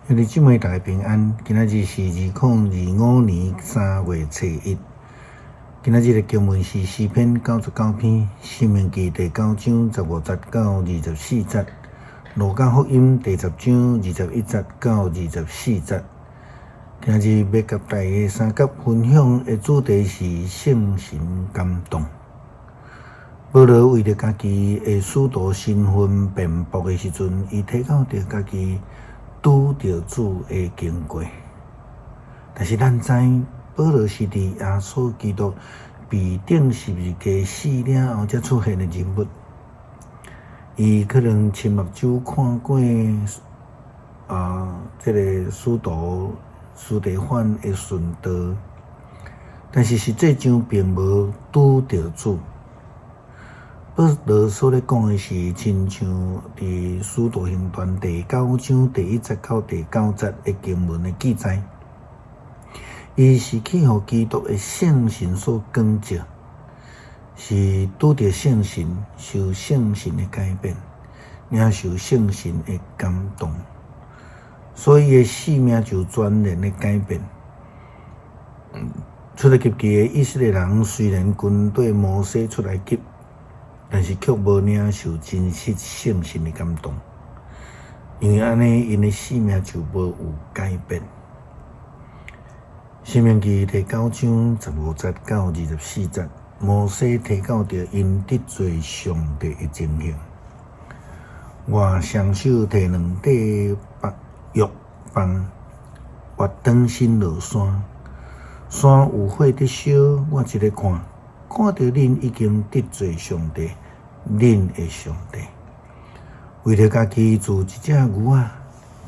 兄弟姊妹大家平安，今仔日是2025年3月初1。今仔日的經文是詩篇99篇、申命記第九章15節到24節、路加福音第十章21節到24節。今仔日欲佮大家相佮分享的主題是聖神感動。保羅為著家己的使徒身份辯駁的時陣，伊提到著家己拄著主的經過。但是咱知，保羅是佇耶穌基督被釘十字架死了後才出現的人物。伊可能親目睭看過這个使徒司提反的殉道，但是實際上並無拄著主。保羅所咧講的是，親像佇使徒行傳第九章第一節到第九節的經文的記載，伊是去予基督的聖神所光照，是拄著聖神，受聖神的改變，領受聖神的感動，所以伊的生命就全然的改變。出埃及記的以色列人雖然跟綴摩西出埃及，但是卻無領受真實聖神的感動，因為按呢，𪜶的生命就無有改變。申命記第九章15節到24節，摩西提到著𪜶得罪上帝的情形。我雙手提兩塊白玉棒，越轉身落山，山有火佇燒，我一咧看，看著恁已經得罪上帝，恁的上帝，為著家己鑄一隻牛仔，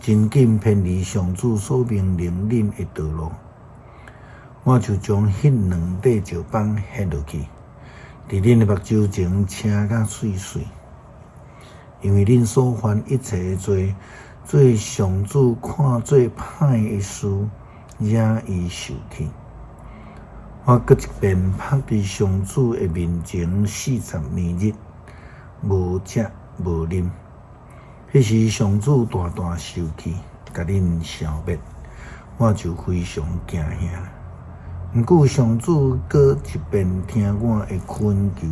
真緊偏離上主所命令恁的道路，我就將彼兩塊石板掀落去，佇恁的目睭前捙甲碎碎。因為恁所犯一切的罪，做上主看做歹的事，惹伊受氣。我閣一遍曝佇上主的面前四十暝日，無食無啉。彼時上主大大受氣，共恁消滅，我就非常驚嚇。毋過上主閣一遍聽我的懇求，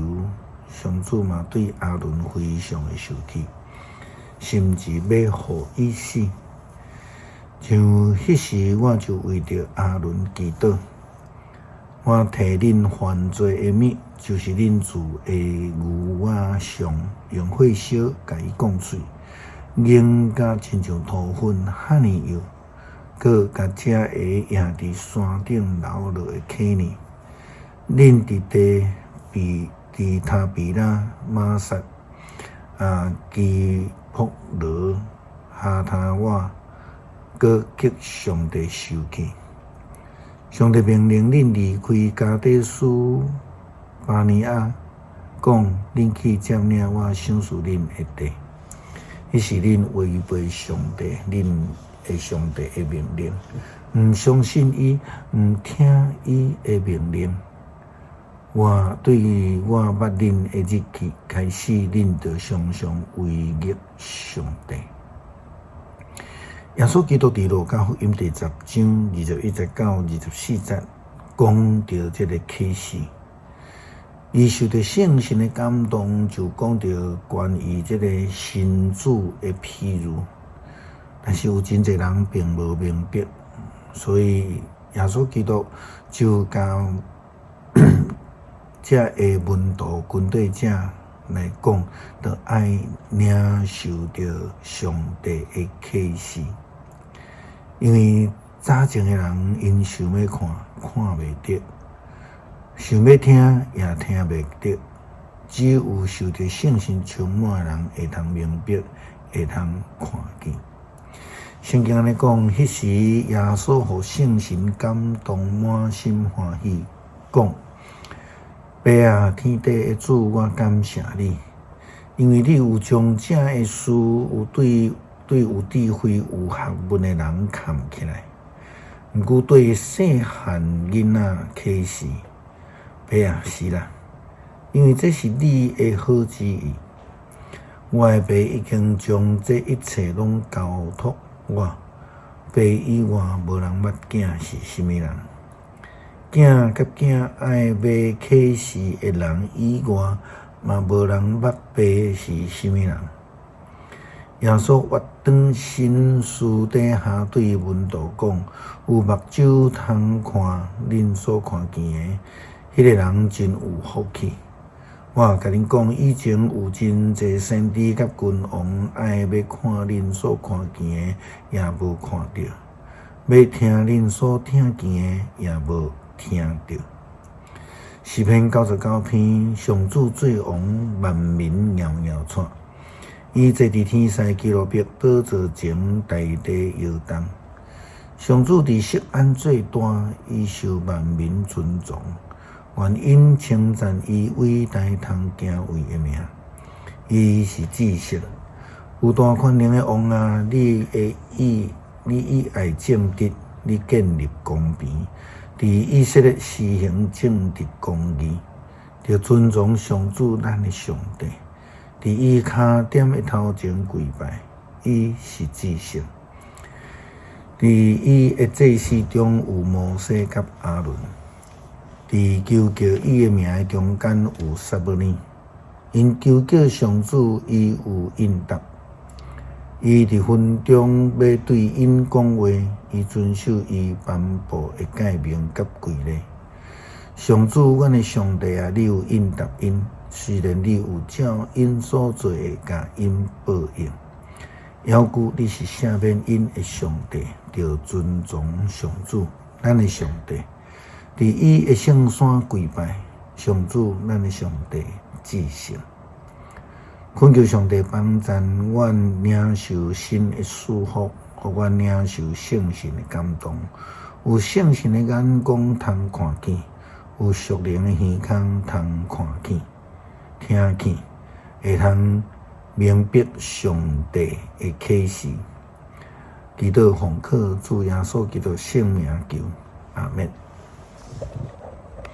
上主嘛對亞倫非常的受氣，甚至欲予伊死。像彼時我就為著亞倫祈禱，我提恁犯罪的物，就是恁鑄的牛仔像，用火燒，共伊摃碎，凝甲親像塗粉遐爾幼，閣共這个掖佇山頂流落的溪裡。恁佇地比佇他比拉、瑪撒、基薄羅、哈他瓦，閣激上帝受氣。上帝命令恁離開加低斯巴尼亞，講恁去佔領我賞賜恁的地。彼時恁違背上帝，恁的上帝的命令，毋相信伊，毋聽伊的命令。我對我捌恁的日期開始，恁就常常違逆上帝。耶穌基督佇路加福音第十章21節到24節講著這个啟示，伊受著聖神的感動，就講著關於這个神子的譬喻。但是有真濟人並無明白，所以耶穌基督就共這个門徒跟綴者來講，著愛領受著上帝的啟示，因為早前的人𪜶想欲看，看袂著；想欲聽，也聽袂著。只有受著聖神充滿的人，會通明白，會通看見。聖經按呢講，彼時耶穌予聖神感動，滿心歡喜，講：爸啊，天地的主，我感謝你，因為你有將這个事有對對有智慧、有學問的人藏起來，毋過對細漢囡仔啟示。爸啊，是啦，因為這是你的好旨意。我的爸已經將這一切攏交託我，爸以外，無人捌囝是啥物人。囝佮囝愛欲啟示的人以外，嘛無人捌爸是啥物人。耶穌越轉身，私底下對門徒講：有目睭通看恁所看見的，彼个人真有福氣。我共恁講，以前有真濟先知佮君王愛欲看恁所看見的，也無看著；欲聽恁所聽見的，也無聽著。詩篇99篇，上主做王，萬民搖搖掣。伊坐佇天使基路伯寶座前，大地搖動。上主佇錫安做大，伊受萬民尊崇。願𪜶稱讚伊偉大通敬畏的名。伊是至聖，有大權能的王啊！你以愛正直，你建立公平，佇以色列施行正直公義，著尊崇上主咱的上帝，佇伊跤點的頭前跪拜。伊是至聖。佇伊的祭司中有摩西佮亞倫。佇求叫伊的名的中間有撒母耳，𪜶求叫上主，伊有應答。伊佇雲中欲對𪜶講話，伊遵守伊頒布的誡命佮規例。上主，阮的上帝啊，你有應答𪜶，雖然你有照𪜶所做的共𪜶報應，猶舊你是赦免𪜶的上帝，著尊崇上主，咱的上帝。佇伊的聖山跪拜，上主，咱的上帝至聖。懇求上帝幫贊阮領受新的祝福，予阮領受聖神的感動，有聖神的眼光通看見，有屬靈的耳孔通看見、聽見，會通明白上帝的啟示。祈禱奉靠主耶穌基督聖名求，阿們。